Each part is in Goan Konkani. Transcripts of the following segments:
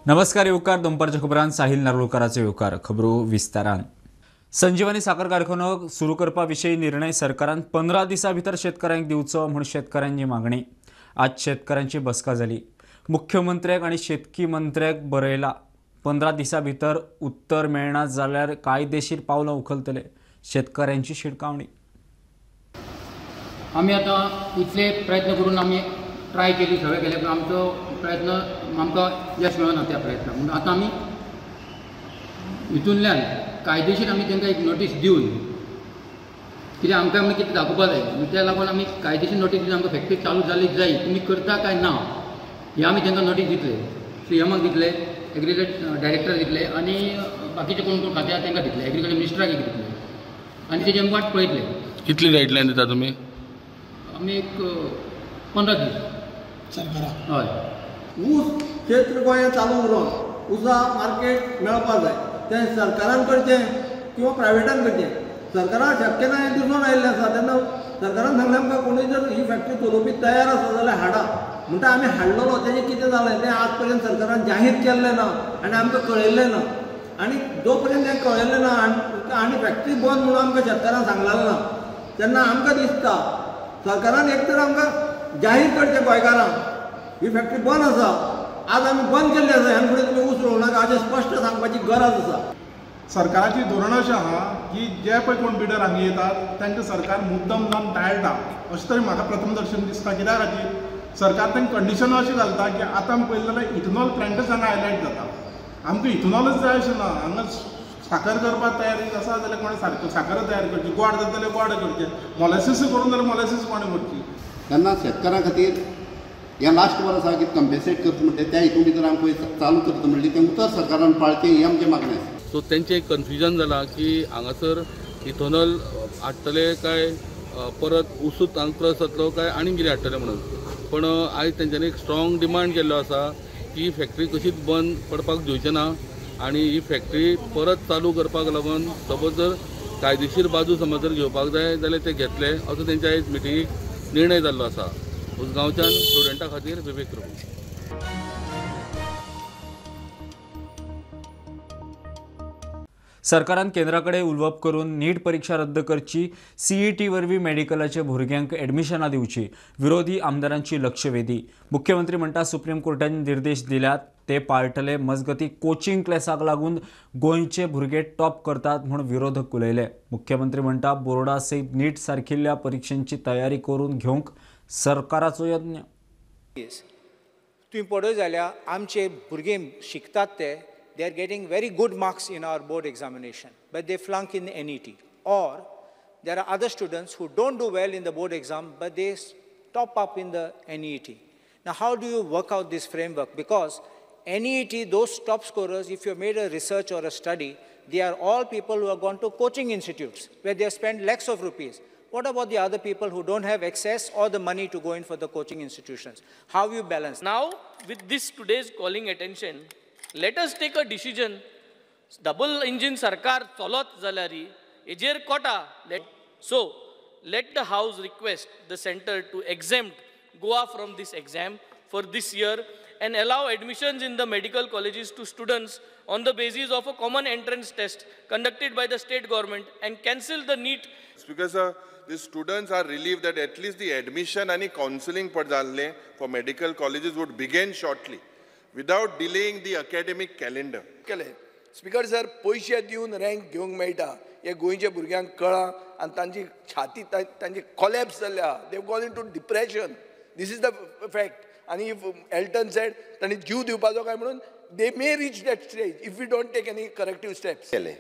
नमस्कार येवकार दनपारच्या खबरान साहिल नार्लोकाराचो येवकार. खबरो विस्तारान. संजीवनी साखर कारखानो सुरू करपा विशीं निर्णय सरकारान 15 दिसां भितर शेतकऱ्यांक दिवचो म्हूण शेतकऱ्यांची मागणी. आज शेतकऱ्यांची बसका जाली. मुख्यमंत्र्याक आनी शेतकी मंत्र्याक बरयला 15 दिसां भितर उत्तर मेळना जाल्यार कायदेशीर पावलां उखलतले. शेतकऱ्यांची शिडकावणी. आमी आतां इतले प्रयत्न करून आमी ट्राय केली, सगळें केलें, पूण आमचो प्रयत्न आमकां यश मेळना त्या प्रयत्नाक. म्हणून आतां आमी हितूंतल्यान कायदेशीर आमी तांकां एक नोटीस दिवन, कित्याक आमकां आमी कितें दाखोवपा जाय, त्या लागून आमी कायदेशीर नोटीस दिवन आमकां फॅक्टरी चालू जाली जाय, तुमी करता काय ना हे आमी तांकां नोटीस दितले. सीएमाक दितले, एग्रीकल्चर डायरेक्टर दितले आनी बाकीचे कोण कोण खाते आसा तांकां दितले, एग्रीकल्चर मिनिस्टराक एक दितले आनी तेजी आमी वाट पळयतले. कितली गायडलायन दिता तुमी? आमी एक 15 दीस सरकाराक. हय. ऊस क्षेत्र गोंयांत चालू उरोन ऊसा मार्केट मेळपा जाय, तें सरकारान करचें किंवा प्रायवेटान करचें. सरकाराक शक्य ना हें दिसून आयिल्लें आसा. तेन्ना सरकारान सांगलें आमकां कोणूय जर ही फॅक्टरी चलोवपी तयार आसा जाल्यार हाडा म्हणटा. आमी हाडलेलो तेजें कितें जालें तें आज पर्यंत सरकारान जाहीर केल्लें ना आनी आमकां कळयल्लें ना. आनी जो पर्यंत तें कळयल्लें ना आनी फॅक्टरी बंद म्हणून आमकां शेतकारांक सांगलें ना, तेन्ना आमकां दिसता सरकारान एक तर आमकां जाहीर करचें गोंयकारांक ही फॅक्टरी बंद आसा, आज आमी बंद केल्ली आसा, ह्यान फुडें तुमी ऊस रोवं नाका अशें स्पश्ट सांगपाची गरज आसा. सरकाराची धोरण अशें आहा की जे पळय कोण बिडर हांगा येतात तांकां सरकार मुद्दम जावन टाळटा अशें तरी म्हाका प्रथम दर्शन दिसता. कित्या खातीर सरकार तांकां कंडिशनां अशें घालता की आतां आमी पळयलें जाल्यार इथेनॉल प्लांटच हांगा हायलायट जाता. आमकां इथेनॉलच जाय अशें ना. हांगा साखर करपाक तयारी आसा जाल्यार कोणें साखर तयार करची, गोड जाता जाल्यार गोड करचें, मोलेसीस करून जाल्यार मोलेसीस कोणें करची. तेन्ना शेतकारां खातीर हें लास्ट वर्स आसा की कंपेन्सेट करता म्हणटा त्या हितून भितर आमकां चालू करता म्हणलें तें उतर सरकारान पाळचें ही आमचें मागणें आसा. सो तेंचें एक कन्फ्युजन जालां की हांगासर इथेनॉल हाडटले काय परत उसूच हांगा क्रस जातलो काय आनी कितें हाडटले म्हणून. पूण आयज तेंच्यांनी एक स्ट्रॉंग डिमांड केल्लो आसा की फॅक्टरी कशीच बंद पडपाक दिवचें ना आनी ही फॅक्टरी परत चालू करपाक लागून सपोज जर कायदेशीर बाजू समज जर घेवपाक जाय जाल्यार ते घेतले असो तेंच्या आयज मिटिंगेक निर्णय जाल्लो आसा. उसगांवच्यान स्टुडंटा खातीर विवेक प्रभू. सरकारान केंद्रा कडेन उलोवप करून नीट परिक्षा रद्द करची, सीईटी वरवीं मेडिकलाचे भुरग्यांक एडमिशनां दिवची, विरोधी आमदारांची लक्षवेधी. मुख्यमंत्री म्हणटा सुप्रीम कोर्टान निर्देश दिल्यात ते पाळटले. मजगती कोचिंग क्लासाक लागून गोंयचे भुरगे टॉप करतात म्हूण विरोधक उलयले. मुख्यमंत्री म्हणटा बोर्डा सयत नीट सारकिल्ल्या परिक्षांची तयारी करून घेवंक सरकाराचो यत्न. तुमी पळय जाल्यार आमचे भुरगे शिकतात ते they are getting very good marks in our board examination, but they flunk in the NET. Or there are other students who don't do well in the board exam, but they top up in the NET. Now, how do you work out this framework? Because NET, those top scorers, if you made a research or a study, they are all people who have gone to coaching institutes where they have spent lakhs of rupees. What about the other people who don't have access or the money to go in for the coaching institutions? How you balance? Now, with this today's calling attention, let us take a decision. Double engine sarkar chalot jalari ejer quota. So let the house request the center to exempt Goa from this exam for this year and allow admissions in the medical colleges to students on the basis of a common entrance test conducted by the state government and cancel the NEET. Speaker sir, the students are relieved that at least the admission and counseling for medical colleges would begin shortly, without delaying the academic calendar. Speaker sir, पयशे दिवन रँक घेवंक मेळटा हे गोंयच्या भुरग्यांक कळ्ळां आनी तांची छाती तांची कॉलॅप्स जाल्या. They gone into depression. This is the fact. आनी if Elton said तांणी जीव दिवपाचो काय म्हणून they may reach that stage if we don't take any corrective steps. केलें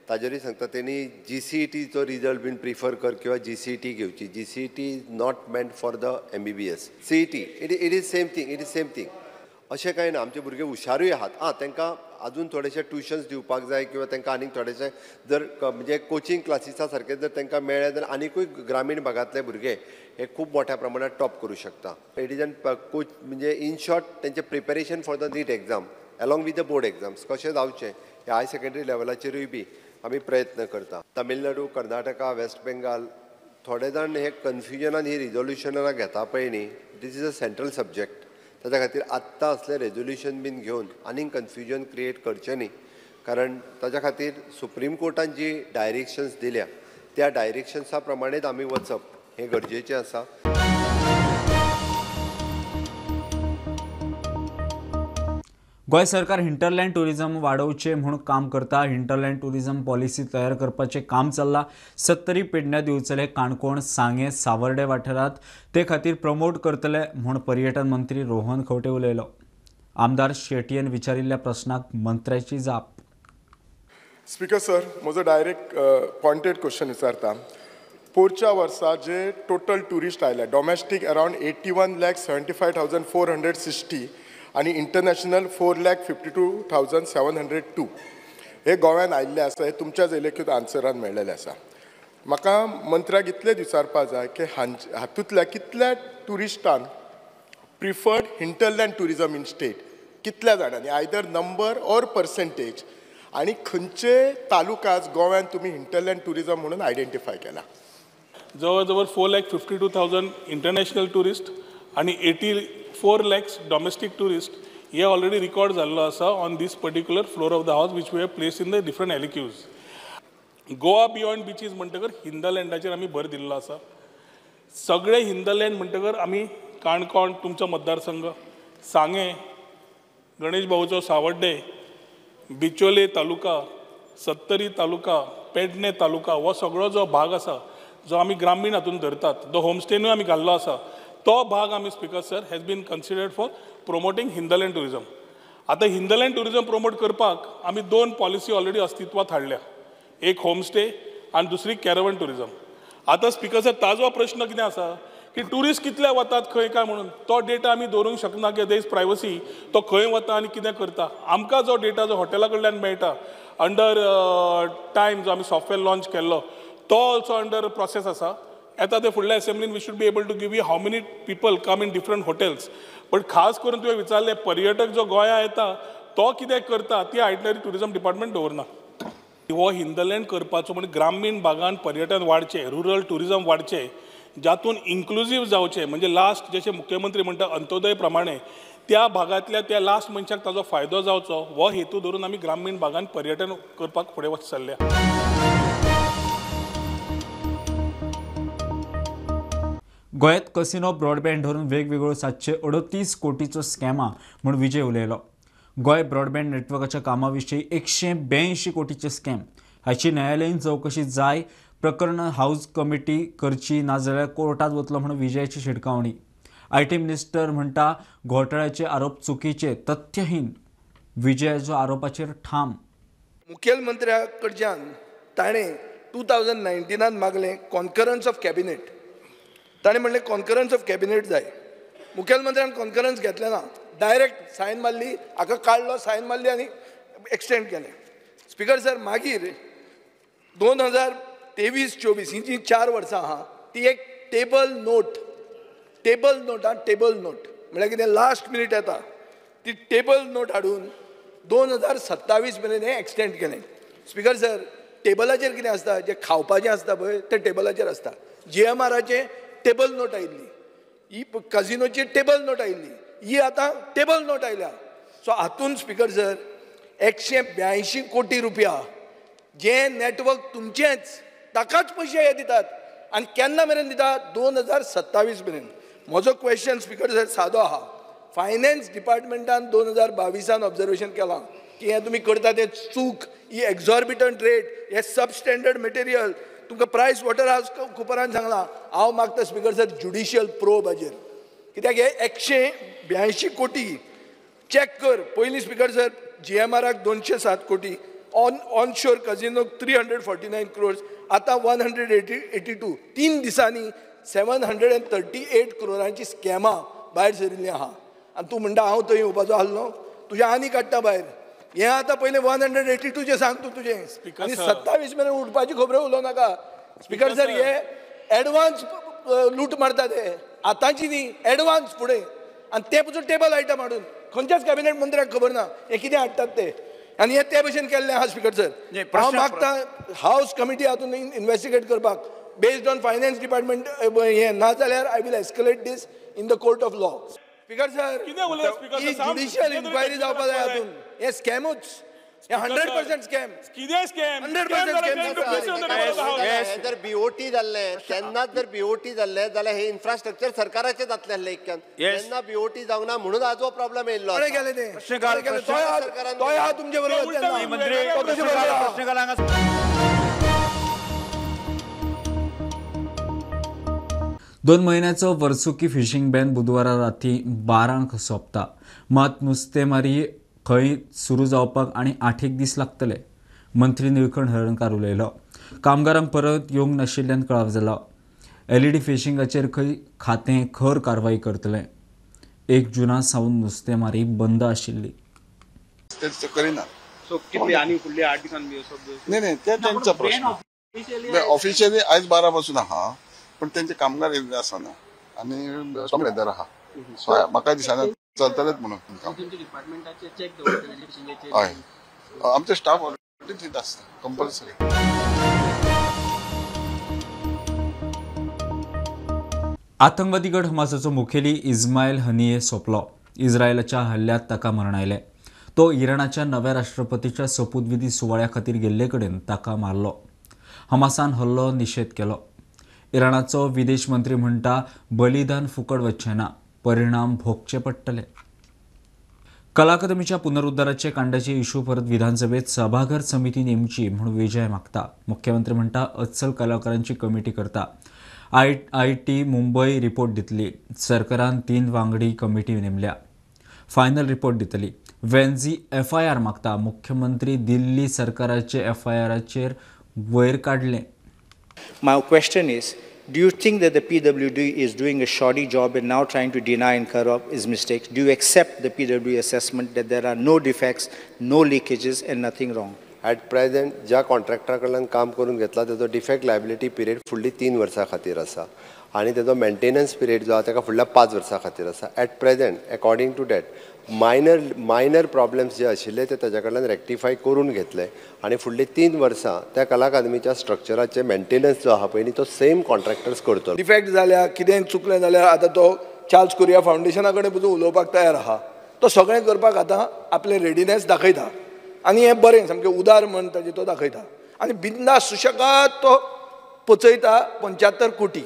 ताजेरूय सांगता तेणी जीसीईटीचो रिजल्ट बीन प्रिफर कर किंवा जीसीईटी घेवची. GCET is not meant for the MBBS. CET it is same thing, it is same thing. अशें कांय ना, आमचे भुरगे हुशारूय आहात. आं, तांकां अजून थोडेशे ट्युशन्स दिवपाक जाय किंवा तांकां आनीक थोडेशे जर म्हणजे कोचिंग क्लासीसा सारके जर तांकां मेळ्ळे जाल्यार आनिकूय ग्रामीण भागांतले भुरगे हे खूब मोठ्या प्रमाणात टॉप करूं शकता. It is an coach म्हणजे इन शॉर्ट तांचें preparation for the NEET exam along with the board exams कशें जावचें हे हायर सेकेंडरी लेवलाचेरूय बी आमी प्रयत्न करता. तमिळनाडू, कर्नाटका, वेस्ट बेंगाल थोडे जाण हे कन्फ्युजनान ही रिजोल्युशनां घेता पळय न्ही. This is a central subject. ताच्या खातीर आत्तां असलें रेजोल्युशन बीन घेवन आनीक कन्फ्युजन क्रिएट करचें न्ही, कारण ताच्या खातीर सुप्रीम कोर्टान जी डायरेक्शन्स दिल्या त्या डायरेक्शन्सा प्रमाणेच आमी वचप हें गरजेचें आसा. गोंय सरकार हिंटरलँड टुरिझम वाडोवचें म्हूण काम करता. हिंटरलँड टुरिझम पॉलिसी तयार करपाचें काम चल्लां. सत्तरी, पेडण्यां, दिवचले, काणकोण, सांगें, सावर्डे वाठारांत ते खातीर प्रमोट करतले म्हूण पर्यटन मंत्री रोहन खंवटे उलयलो. आमदार शेटयेन विचारिल्ल्या प्रस्नाक मंत्र्याची जाप. स्पीकर सर, म्हजो डायरेक्ट पॉयंटेड क्वेश्चन विचारता. पोरच्या वर्सा जे टोटल ट्युरिस्ट आयले डोमेस्टीक अरावंड 81,75,460 आनी इंटरनॅशनल 4,52,702 हे गोव्यान आयिल्ले आसा. हे तुमच्याच इलेक्यूत आन्सरान मेळ्ळेले आसा. म्हाका मंत्र्याक इतलेंच विचारपाक जाय की हातूंतल्या कितल्या ट्युरिस्टान preferred hinterland tourism in state, कितल्या जाणांनी आयदर नंबर ऑर पर्सेंटेज, आनी खंयचे तालुकाच गोव्यान तुमी हिंटरलँड टुरिजम म्हणून आयडेंटिफाय केला? जवळ जवळ 4,52,000 इंटरनॅशनल ट्युरिस्ट आनी 84 lakhs domestic tourist हे ऑलरेडी रिकॉर्ड जाल्लो आसा on this particular floor of the house which we have place in the different LAQs. Goa beyond beaches म्हणटकर हिंदलँडाचेर आमी भर दिल्लो आसा. सगळे हिंदलँड म्हणटकर आमी काणकोण तुमचो मतदारसंघ, सांगें, गणेश भाऊचो सावड्डे, बिचोले तालुका, सत्तरी तालुका, पेडणे तालुका, हो सगळो जो भाग आसा जो आमी ग्रामीण हातून धरतात, जो होमस्टेनूय आमी घाल्लो आसा, तो भाग आमी speaker sir has been considered for promoting hinterland tourism. आतां हिंदलँड ट्युरिजम प्रमोट करपाक आमी दोन पॉलिसी ऑलरेडी अस्तित्वात हाडल्या, एक होमस्टे आनी दुसरी कॅरवन ट्युरिजम. आतां स्पीकर सर ताजो प्रश्न कितें आसा की ट्युरिस्ट कितले वतात खंय काय म्हणून तो डेटा आमी दवरूंक शकना, की there is privacy, तो खंय वता आनी कितें करता. आमकां जो डेटा जो हॉटेला कडल्यान मेळटा अंडर टायम जो आमी सॉफ्टवेअर लॉन्च केल्लो तो ऑल्सो अंडर प्रोसेस आसा. येता ते फुडल्या असेंब्लीन we should be able to give you how many people come in different hotels. But खास करून तुवें विचारलें पर्यटक जो गोंया येता तो कितें करता ती आयटनरी ट्युरिजम डिपार्टमेंट दवरना. हो हिंदलँड करपाचो म्हणजे ग्रामीण भागान पर्यटन वाडचें, रुरल ट्युरिजम वाडचें, जातून इन्क्लुजीव जावचें, म्हणजे लास्ट जशें मुख्यमंत्री म्हणटा अंत्योदय प्रमाणे त्या भागांतल्या त्या लास्ट मनशाक ताजो फायदो जावचो हो हेतू धरून आमी ग्रामीण भागान पर्यटन करपाक फुडें वच चल्ल्या. गोंयांत कसिनो ब्रॉडबँड धरून वेगवेगळ्यो 738 कोटीचो स्कॅमा म्हूण विजय उलयलो. गोंय ब्रॉडबँड नेटवर्काच्या कामा विशीं 182 कोटीचे स्कॅम, हाची न्यायालयीन चवकशी जाय. प्रकरण हाऊस कमिटी करची ना जाल्यार कोर्टात वतलो म्हूण विजयाची शिटकावणी. IT minister म्हणटा घोटाळ्याचे आरोप चुकीचे, तथ्यहीन. विजयाचो आरोपाचेर ठाम. मुखेलमंत्र्या कडच्यान ताणें 2019 मागलें कॉन्करन्स ऑफ कॅबिनेट. ताणें म्हणलें कॉन्करन्स ऑफ कॅबिनेट जाय. मुखेलमंत्र्यान कॉन्करन्स घेतलें ना, डायरेक्ट सायन मारली, हाका काडलो, सायन मारली आनी एक्सटेंड केलें. स्पीकर सर, मागीर 2023-24 ही जी 4 वर्सां आहा ती एक टेबल नोट, टेबल नोट आं, टेबल नोट म्हळ्यार कितें लास्ट मिनीट येता ती टेबल नोट हाडून 2027 मेरेन हें एक्सटेंड केलें. स्पीकर सर, टेबलाचेर कितें आसता, जें खावपाचें आसता पळय तें टेबलाचेर आसता. GMRाचें टेबल नोट आयिल्ली, ही कजिनोची टेबल नोट आयिल्ली, ही आतां टेबल नोट आयल्या. सो हातून स्पीकर सर 182 कोटी रुपया जें नेटवर्क तुमचेंच ताकाच पयशे हे दितात आनी केन्ना मेरेन दितात, 2027 मेरेन. म्हजो क्वेश्चन स्पीकर सर सादो आहा, फायनान्स डिपार्टमेंटान 2022 ऑब्जर्वेशन केलां की हें तुमी करता तें चूक, ही एक्झॉर्बिटंट रेट, हें सबस्टँडर्ड मटेरियल. तुमकां प्रायस वॉटर हाउस कुपरान सांगलां. हांव मागता स्पीकर सर ज्युडिशियल प्रोब हाजेर, कित्याक हे 182 कोटी चॅक कर. पयलीं स्पीकर सर GMRाक 207 कोटी, ऑनशोर कजिनोक 349 क्रोर्स, आतां 182. 3 दिसांनी 738 क्रोरांची स्कॅमां भायर सरिल्लीं आहा. आनी तूं म्हणटा हांव थंय येवपाचो आसलो, तुजें आनी काडटा भायर. हें आतां पयलें 182चें सांग तूं तुजें, आनी 27 मेरेन उठपाची खबरो उलोवं नाका. स्पीकर सर, हे एडवान्स लूट मारता ते, आतांची न्ही, एडवान्स फुडें. आनी ते पसून टेबल आयटम हाडून खंयच्याच कॅबिनेट मंत्र्याक खबर ना हें कितें हाडटात ते, आनी हें ते भशेन केल्लें आहा. स्पीकर सर, हांव मागता हावस कमिटी हातून इन्वेस्टिगेट करपाक बेस्ड ऑन फायनान्स डिपार्टमेंट हें, ना जाल्यार I will escalate this in the court of law. Speaker sir, कितें उलयता स्पीकर सर? ज्युडिशियल इन्क्वायरी जावपा जाय हातूंत. हे स्कॅमूच, हे 100% स्कॅम. कितें स्कॅम? 100% स्कॅम. जर बीओटी जाल्लें तेन्नाच, जर बीओटी जाल्लें जाल्यार हे इन्फ्रास्ट्रक्चर सरकाराचें जातलें आसलें इतक्यान. तेन्ना बीओटी जावंक ना म्हणून आज हो प्रॉब्लेम येयल्लो. कोणें केलें तें? तोय आहा तुमचे बरोबर. दोन म्हयन्याचो वर्सुकी फिशींग बॅन बुधवारा राती 12 सोंपता. मात नुस्तेमारी खंय सुरू जावपाक आनी 8 दीस लागतले. मंत्री निळकंठ हळर्णकार उलयलो. कामगारांक परत येवंक नाशिल्ल्यान कळाव जाला. एलईडी फिशिंगाचेर खंय खातें खर कारवाय करतलें. 1 जुना सावन नुस्तेमारी बंद आशिल्ली. नाही, ते त्यांचा प्रश्न. ऑफिशियली आयज 12 पासून आहा, पण त्यांचे कामगार येयल्ले आसना आनी वेदर आहा. सो म्हाका दिसना चलतलेच म्हणून काम. हय, आमचे स्टाफ ऑलरेडी थंय आसता कंपल्सरी. आतंकवादी गट हमासाचो मुखेली इस्मायल हनिये सोंपलो. इस्रायलाच्या हल्ल्यात ताका मरण आयलें. तो इराणाच्या नव्या राष्ट्रपतीच्या सोपूतविधी सुवाळ्या खातीर गेल्ले कडेन ताका मारलो. हमासान हल्लो निशेध केलो. इराणाचो विदेश मंत्री म्हणटा बलिदान फुकट वचचें ना, परिणाम भोगचे पडटले. कला अकादमीच्या पुनरुद्धाराचे कांड्याचे इशू परत विधानसभेत सभाघर समिती नेमची म्हूण विजय मागता. मुख्यमंत्री म्हणटा अचल कलाकारांची कमिटी करता. IIT Mumbai रिपोर्ट दितली. सरकारान 3 वांगडी कमिटी नेमल्या. फायनल रिपोर्ट दितली. वेन्झी FIR मागता. मुख्यमंत्री दिल्ली सरकाराचे FIRचेर वयर काडले. My question is, do you think that the PWD is doing a shoddy job and now trying to deny and cover up its mistakes? Do you accept the PWD assessment that there are no defects, no leakages and nothing wrong? At present ज्या कॉन्ट्रॅक्टरा कडल्यान काम करून घेतला तेजो डिफेक्ट लायबिलिटी पिरियड फुडली 3 वर्सां खातीर आसा आनी तेजो मेंटेनन्स पिरियड जो आसा तेका फुडल्या 5 वर्सां खातीर आसा. At present according to that minor problems जे आशिल्ले ते ताज्या कडल्यान रेक्टिफाय करून घेतले आनी फुडली 3 वर्सां त्या कला अकादमीच्या स्ट्रक्चराचे मेंटेनन्स जो आहा पळय न्ही तो सेम कॉन्ट्रॅक्टर्स करतलो. डिफेक्ट जाल्या, कितें चुकलें जाल्यार आतां तो चार्ल्स कुरिया फावंडेशना कडेन पसून उलोवपाक तयार आहा. तो सगळें करपाक आतां आपलें रेडिनेस दाखयता आनी हें बरें सामकें उदार मन ताजें तो दाखयता आनी बिंदास सुशेगाद तो पचयता 75 कोटी.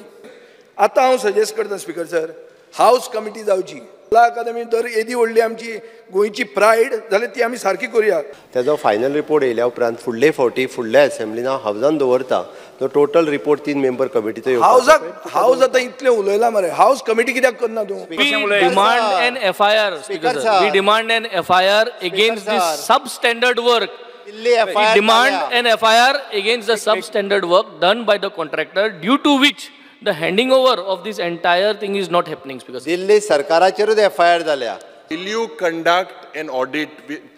आतां हांव सजेस्ट करता स्पीकर सर, हावज कमिटी जावची. कला अकादमी जर येदी व्हडली आमची गोंयची प्रायड जाल्यार ती आमी सारकी करुया. तेजो फायनल रिपोर्ट येयल्या उपरांत फुडले फावटी फुडल्या एसेंब्लीन हांव हावजान दवरता तो टोटल रिपोर्ट 3 मेंबर कमिटीचो. हावजाक हावज आतां इतलें उलयलां मरे, हावज कमिटी कित्याक करना तूं? We demand an FIR, Speaker sir. We demand an FIR against this substandard work. We demand an FIR against the substandard work done by the contractor, due to which the handing over of this entire thing is not happening. Speaker sir. Delhi सरकाराचेरूच FIR जाल्या. Will you conduct an audit?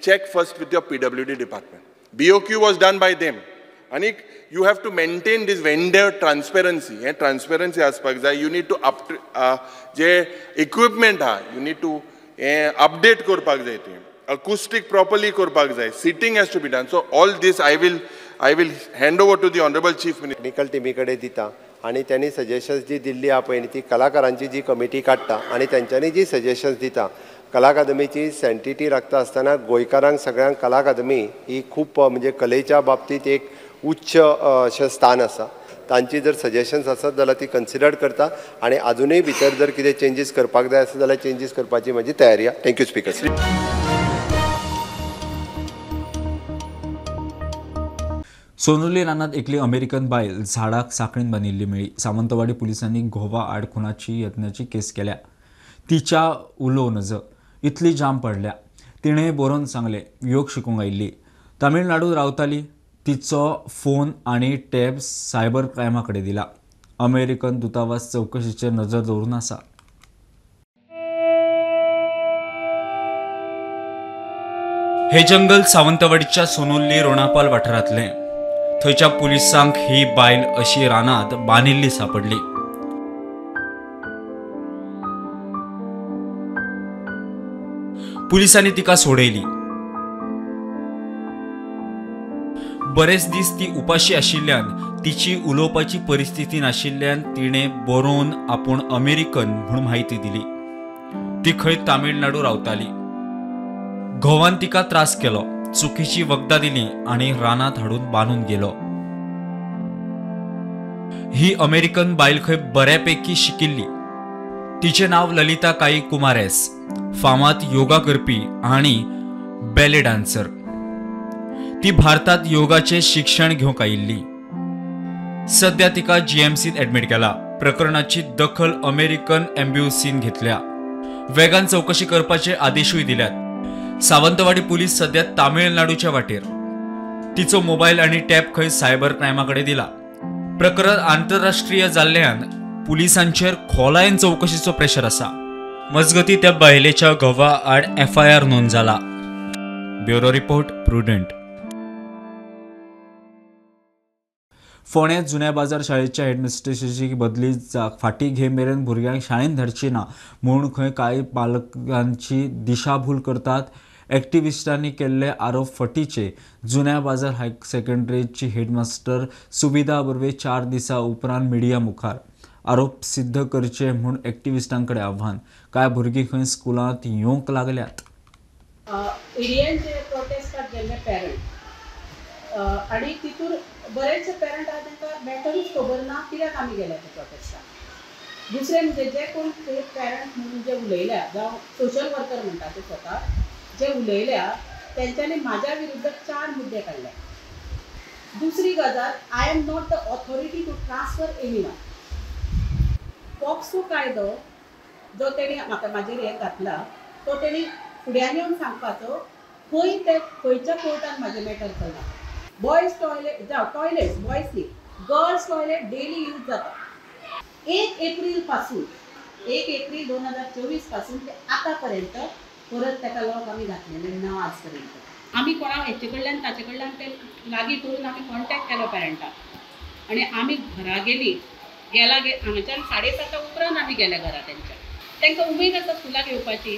Check first with your PWD department. BOQ was done by them. And you have to maintain this vendor transparency. Transparency आसपाक जाय. You need to up J equipment हा, you need to update करपाक जाय ते. Acoustic properly करपाक जाय. Seating has to be done. So all this I will hand over to the Honorable Chief Minister. Technical टिमी कडेन दिता आनी त्यांनी सजेशन्स जी दिल्ली आहा पळय न्ही ती कलाकारांची जी कमिटी काडटा आनी तेंच्यांनी जी सजेशन्स दिता. कला अकादमीची सँटिटी राखता आसतना गोंयकारांक सगळ्यांक कला अकादमी ही खूब म्हणजे कलेच्या बाबतींत एक उच्च अशें स्थान आसा. तांची जर सजेशन्स आसत जाल्यार ती कन्सिडर करता आनी आजुनूय भितर जर कितें चेंजीस करपाक जाय आसत जाल्यार चेंजीस करपाची म्हजी तयारी आसा. Thank you speaker sir. Sonurli रानात एकली अमेरिकन बायल झाडाक साखळीन बांदिल्ली मेळ्ळी. सावंतवाडी पुलिसांनी घोवा आड खुनाची यत्नाची केस केल्या. तिच्या उलोव नज इतली जाम पडल्या. तिणें बरोवन सांगलें योग शिकूंक आयिल्ली, तामिळनाडूत रावताली. तिचो फोन आनी टॅब सायबर क्रायमा कडेन दिला. अमेरिकन दूतावास चवकशीचेर नजर दवरून आसा. हे जंगल सावंतवाडीच्या सोनुर्ली रोणापाल वाठारांतलें. थंयच्या पुलिसांक ही बायल अशी रानांत बांदिल्ली सापडली. पुलिसांनी तिका सोडयली. बरेच दीस ती उपाशी आशिल्ल्यान तिची उलोवपाची परिस्थिती नाशिल्ल्यान तिणें बरोवन आपूण अमेरिकन म्हूण म्हायती दिली. ती खंय तामिळनाडू रावताली. घोवान तिका त्रास केलो, चुकीची वखदां दिली आनी रानांत हाडून बांदून गेलो. ही अमेरिकन बायल खंय बऱ्यापैकी शिकिल्ली. तिचें नांव ललिता काई कुमारेस. फामाद योगा करपी आनी बॅले डान्सर. ती भारतात योगाचें शिक्षण घेवंक आयिल्ली. सध्या तिका जीएमसीत ॲडमिट केला. प्रकरणाची दखल अमेरिकन एम्ब्युसीन घेतल्या. वेगान चवकशी करपाचे आदेशूय दिल्यात. सावंतवाडी पुलीस सध्या तामिळनाडूच्या वाटेर. तिचो मोबायल आनी टॅब खंय सायबर क्रायमा कडेन दिला. प्रकरण आंतरराष्ट्रीय जाल्ल्यान पुलिसांचेर खोलायेन चवकशीचो प्रेशर आसा. मजगती त्या बायलेच्या घोवा आड एफआयआर नोंद जाला. Bureau report, Prudent. फोंड्यां जुन्या बाजार शाळेच्या हेडमिस्ट्रेसीची बदली फाटी घे मेरेन भुरग्यांक शाळेंत धाडची ना म्हूण खंय कांय पालकांची दिशाभूल करतात. ॲक्टिव्हिस्टांनी केल्ले आरोप फटीचे. जुन्या बाजार हाय सेकंडरीची हेडमास्टर सुविधा बर्वे 4 दिसां उपरांत मिडिया मुखार आरोप सिद्ध करचे म्हूण ॲक्टिव्हिस्टांकडे आव्हान. कांय भुरगीं खंय स्कुलांत येवंक लागल्यात. एरियांचे प्रोटेस्टाक गेल्ले पेरंट आनी तितूर बरेचशे पेरंट आहा तांकां मॅटरूच खबर ना कित्याक आमी गेल्या ते प्रोटेस्टाक. दुसरें म्हणजे जे कोण ते पेरंट म्हणून जे उलयल्या जावं सोशल वर्कर म्हणटा ते स्वता जे उलयल्या तेंच्यांनी म्हाज्या विरुद्ध 4 मुद्दे काडले. दुसरी गजाल, I am not the authority to transfer anyone. POCSO कायदो जो तेणी म्हाका म्हाजेर हें घातला तो तेणी फुड्यान येवन सांगपाचो खंय ते खंयच्या कोर्टान म्हाजें मॅटर चल्लां. बॉयज टॉयलेट जावं टॉयलेट्स बॉयज न्ही, गर्ल्स टॉयलेट डेली यूज जाता. 1 एप्रील पासून 1 एप्रील 2024 पासून ते आतां पर्यंत परत ताका लॉक आमी घातलेलें ना आज पर्यंत. आमी कोणा हेचे कडल्यान ताचे कडल्यान ते लागीं करून आमी कॉन्टेक्ट केलो पेरंटाक आनी आमी घरा गेली. गेला हांगाच्यान 7:30 उपरांत आमी गेले घरा तेंच्या. तांकां उमेद आसा स्कुलाक येवपाची.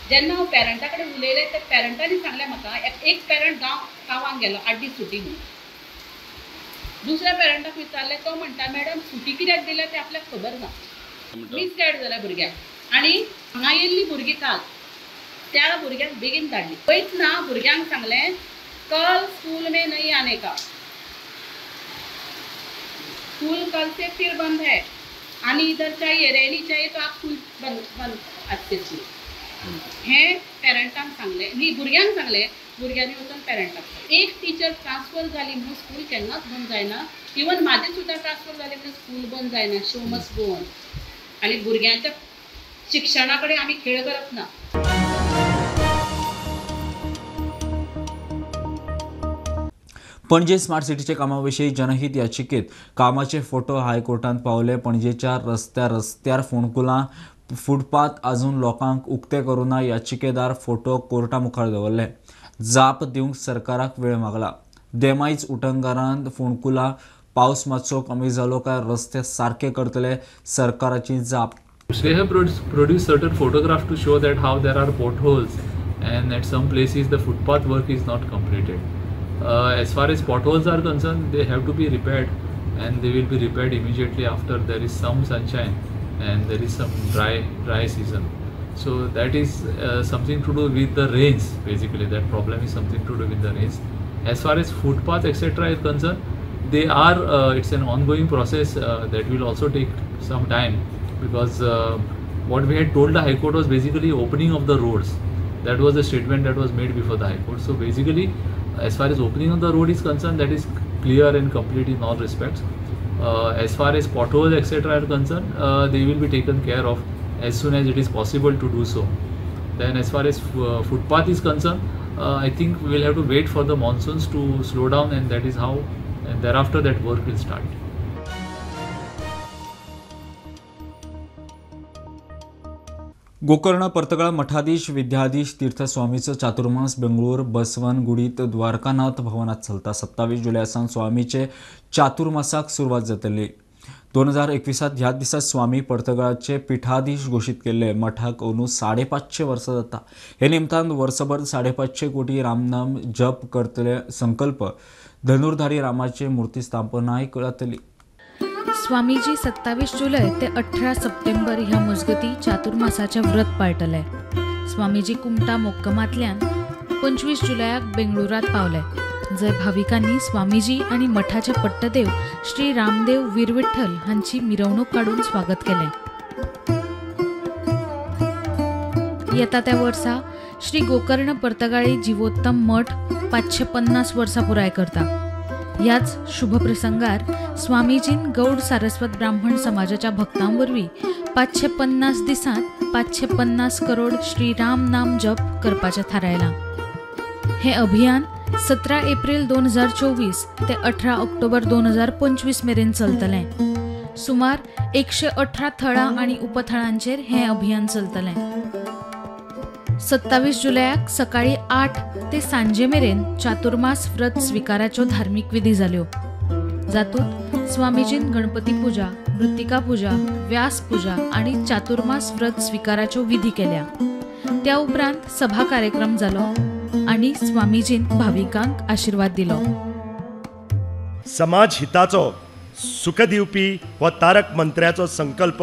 जेन्ना हांव पेरंटा कडेन उलयलें ते पेरंटांनी सांगलें म्हाका, एक पेरंट गांवांत गेलो 8 दीस सुटी म्हणून. दुसऱ्या पेरंटाक विचारलें तो म्हणटा मॅडम सुटी कित्याक दिल्या तें आपल्याक खबर ना. मिसगायड जाल्या भुरग्याक. आनी हांगा येयल्ली भुरगीं काल त्या भुरग्यांक बेगीन धाडली. वयतना भुरग्यांक सांगलें कल स्कूल में नहीं आने का, स्कूल कल से फिर बंद है आनी इधर चाहिए रैली चाहिए तो आप स्कूल बंद बंद आजचे स्कूल. हें पेरंटांक सांगलें न्ही भुरग्यांक सांगलें. भुरग्यांनी वचून पेरंटाक एक टिचर ट्रान्सफर जाली म्हणून स्कूल केन्नाच बंद जायना. इवन म्हाजें सुद्दां ट्रान्सफर जालें म्हणून स्कूल बंद जायना. Show must go on. आनी भुरग्यांच्या शिक्षणा कडेन आमी खेळ करप ना. पणजे स्मार्ट सिटीच्या कामाविशीं जनहित याचिकेत कामाचे फोटो हायकोर्टांत पावले. पणजेच्या रस्त्यार फोंडकुलां फुटपाथ अजून लोकांक उक्ते करूना. याचिकेदार फोटो कोर्टा मुखार दवरले. जाप दिवंक सरकाराक वेळ मागला. देमाईच उटंगारान फोंडकुलां पावस मातसो कमी जालो काय रस्ते सारके करतले, सरकाराची जाप. They have produced certain photographs to show that how there are potholes and at some places the footpath work is not completed. As far as potholes are concerned, they have to be repaired and they will be repaired immediately after there is some sunshine and there is some dry season. So that is something to do with the rains. Basically that problem is something to do with the rains. As far as footpath etc. is concerned, they are it's an ongoing process that will also take some time, because what we had told the High Court was basically opening of the roads. That was the statement that was made before the High Court. So basically as far as opening of the road is concerned, that is clear and complete in all respects. As far as potholes etc. are concerned, they will be taken care of as soon as it is possible to do so. Then as far as footpath is concerned, I think we will have to wait for the monsoons to slow down, and that is how, and thereafter that work will start. Gokarna Partagal मठाधीश Vidyadhish तीर्थस्वामीचो चातुर्मास बेंगळूर बसवनगुडीत द्वारकानाथ भवनात चलता. 27 जुलय सावन स्वामीचे चातुर्मासाक सुरवात जातली. 2021 ह्या दिसा स्वामी पर्तगाळचे पिठाधीश घोशीत केल्ले. मठाक अंदू 550 वर्सां जाता. हे निमतान वर्सभर 550 कोटी रामनाम जप करतले संकल्प. धनुर्धारी रामाचे मूर्ती स्थापनाय जातली. स्वामीजी 27 जुलय ते 18 सप्टेंबर ह्या मजगती चातुर्मासाचें व्रत पाळटले. स्वामीजी कुमटा मोक्कमांतल्यान 25 जुलयाक बेंगळुरात पावले, जंय भाविकांनी स्वामीजी आनी मठाचे पट्टदेव श्री रामदेव वीरविठ्ठल हांची मिरवणूक काडून स्वागत केलें. येता त्या वर्सा श्री गोकर्ण पर्तगाळी जिवोत्तम मठ 550 वर्सां पुराय करता. ह्याच शुभप्रसंगार स्वामीजीन गौड सारस्वत ब्राह्मण समाजाच्या भक्तां वरवीं 550 दिसांत 550 करोड श्री राम नाम जप करपाचें थारायलां. हें अभियान 17 एप्रिल 2024 ते 18 ऑक्टोबर 2025 मेरेन चलतलें. सुमार 118 थळां आनी उपथळांचेर हें अभियान चलतलें. 27 जुलयाक सकाळी 8 ते सांजे मेरेन चातुर्मास व्रत स्विकाराच्यो धार्मीक विधी जाल्यो, जातूंत स्वामीजीन गणपती पुजा, मृत्तिका पुजा, व्यास पुजा आनी चातुर्मास व्रत स्विकाराच्यो विधी केल्या. त्या उपरांत सभा कार्यक्रम जालो आनी स्वामीजीन भाविकांक आशिर्वाद दिलो. समाज हिताचो सुख दिवपी हो तारक मंत्र्याचो संकल्प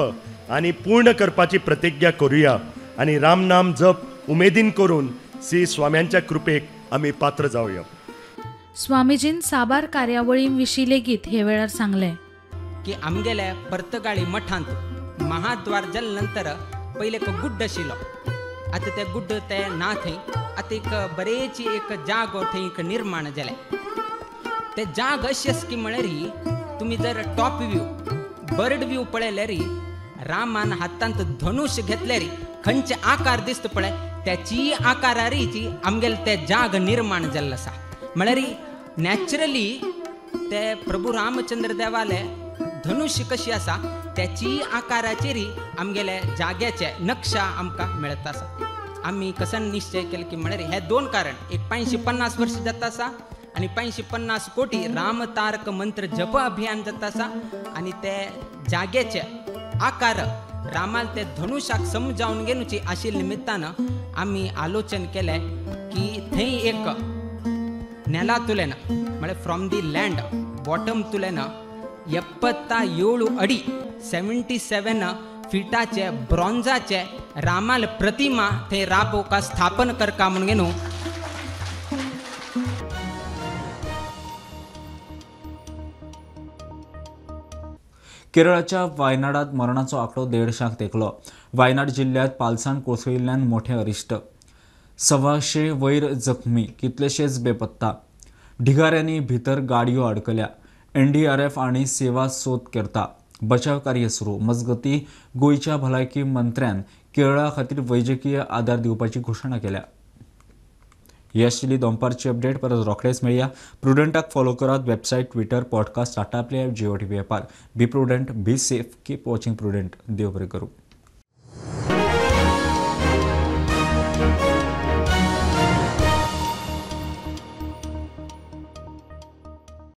आनी पूर्ण करपाची प्रतिज्ञा करूया आनी रामनाम जप उमेदीन करून श्री स्वाम्यांच्या कृपेक आमी पात्र जावया. स्वामीजीन साबार कार्यावळीं विशीं लेगीत हे वेळार सांगलें की आमगेल्या पर्तगाळी मठांत महाद्वार जाले नंतर पयलें एक गुड्ड आशिल्लो, आतां ते गुड्ड ते ना थंय, आतां एक बरेची एक जागो थंय एक निर्माण जालें. ते जाग अशें आसा की म्हळ्यार तुमी जर टॉप व्यू बर्ड व्यू पळयल्यार रामान हातांत धनुष घेतल्यार खंयचे आकार दिसता पळय त्याची आकारारीची आमगेले ते जाग निर्माण जाल्लो आसा. म्हळ्यार नॅचरली ते प्रभू रामचंद्र देवाले धनुष्य कशी आसा त्याची आकाराचेर आमगेले जाग्याचे नक्षा आमकां मेळत आसा. आमी कसन निश्चय केले की म्हळ्यार हे दोन कारण, एक 550 वर्ष जाता आसा आनी 550 कोटी रामतारक मंत्र जप अभियान जाता आसा आनी ते जाग्याचे आकार रामाल ते धनुषाक समजावन घेवची आशिल्ल्या निमित्तान आमी आलोचन केलें की थंय एक नेला तुलेन म्हळ्यार फ्रॉम the land bottom तुलेन 77 अडी 77 फिटाचे ब्रॉन्झाचे रामाल प्रतिमा थंय राबोवका स्थापन करका म्हणून घेवन केरळाच्या वायनाडात मरणाचो आंकडो 150 तेंकलो. वायनाड जिल्ल्यांत पालसान कोसळिल्ल्यान मोठें अरिश्ट, 125 वयर जखमी, कितलेशेच बेपत्ता. ढिगाऱ्यांनी भितर गाडयो अडकल्या. एनडीआरएफ आनी सेवा सोद करता. बचाव कार्य सुरू. मजगती गोंयच्या भलायकी मंत्र्यान केरळा खातीर वैजकीय आदार दिवपाची घोशणा केल्या. ही आशिल्ली दनपारची अपडेट. परत रोखडेच मेळया. प्रुडंटाक फॉलो करात. Website, Twitter, podcast, Tata Play app, Jio TV ॲपार. Be prudent, be safe, keep watching Prudent. देव बरें करूं.